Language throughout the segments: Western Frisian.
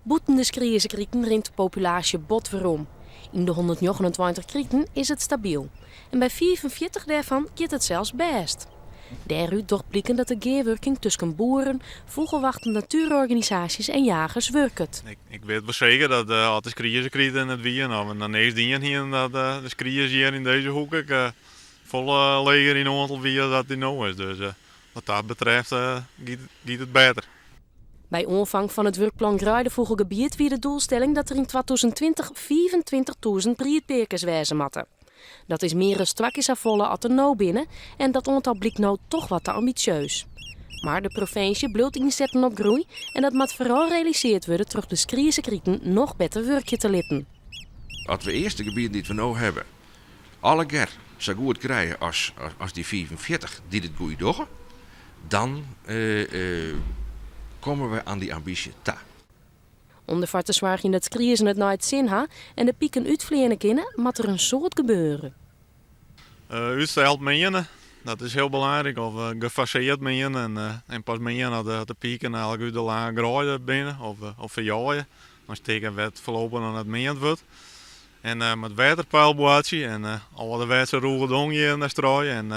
Bûten de skriezekriten rint de populaasje bot werom. Yn de 129 kriten is it stabyl. En by 45 dêrfan giet it sels bêst. Dêrút docht bliken dat de gearwurking tusken boeren, fûgelwachten, natuerorganisaasjes en jagers wurket. Ik wit wol seker dat as de skriezekriten net wiene of we noch niks dien hiene, dat de skries hjir yn dizze hoek ek folle leger yn oantal wie as dat dy no is. Dus wat dat betreft giet it better. By oanfang fan it wurkplan Greidefûgelgebiet wie de doelstelling dat der yn 2020 25.000 briedpearkes wêze moatte. Dat is mear as twa kear safolle as der no binne en dat oantal blykt no toch wat te ambisjeus. Mar de provinsje bliuwt ynsetten op groei en dat moat foaral realisearre wurde troch de skriezekriten noch better wurkje te litten. As we earst de gebieten dy't we no hawwe allegear sa goed krije as dy 45 dy't it goed dogge, dan komme we oan dy ambysje ta. Om derfoar te soargjen dat skriezen it nei it sin ha en de piken útfleane kinne, moat der in soad gebeure. Útsteld meane, dat is hiel belangryk. Of gefasearre meane en pas meane as de piken eigentlik út de lange greide binne of ferjaaie. Dan stikken wêr't foarlopich noch net meand wurdt. En mei it wetterpeil boartsje en âlderwetse rûge dong hjir en struie. En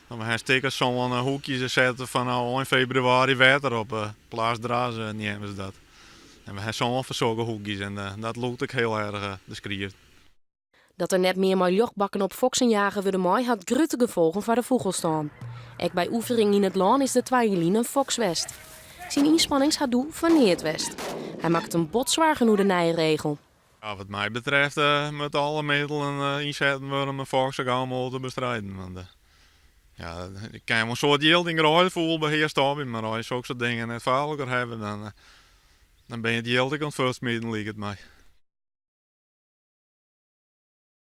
dan we ha stikken sân hoekjes setten fan ein febrewaris wetter op plasdras neame se dat. En we ha sân fan sokke hoekjes en dat lûkt ek hiel erch de skries. Dat der net mear mei ljochtbakken op foksen jage wurde mei, hat grutte gefolgen foar de fûgelstân. Ek by Oevering yn it lân is der 2 jier lyn in foks west. Syn ynspannings ha doe foar neat west. Hy makket him bot soargen oer de nije regel. Ja, wat my betreft moatte alle middelen ynsetten wurde om de foks sa gau mooglik te bestriden. Want ja, ik kin wol in soad jild yn greidefûgelbehear stoppe, mar as je sokke dingen net foar elkoar hawwe, dan binne it jild ek oan it fuortsmiten, liket my.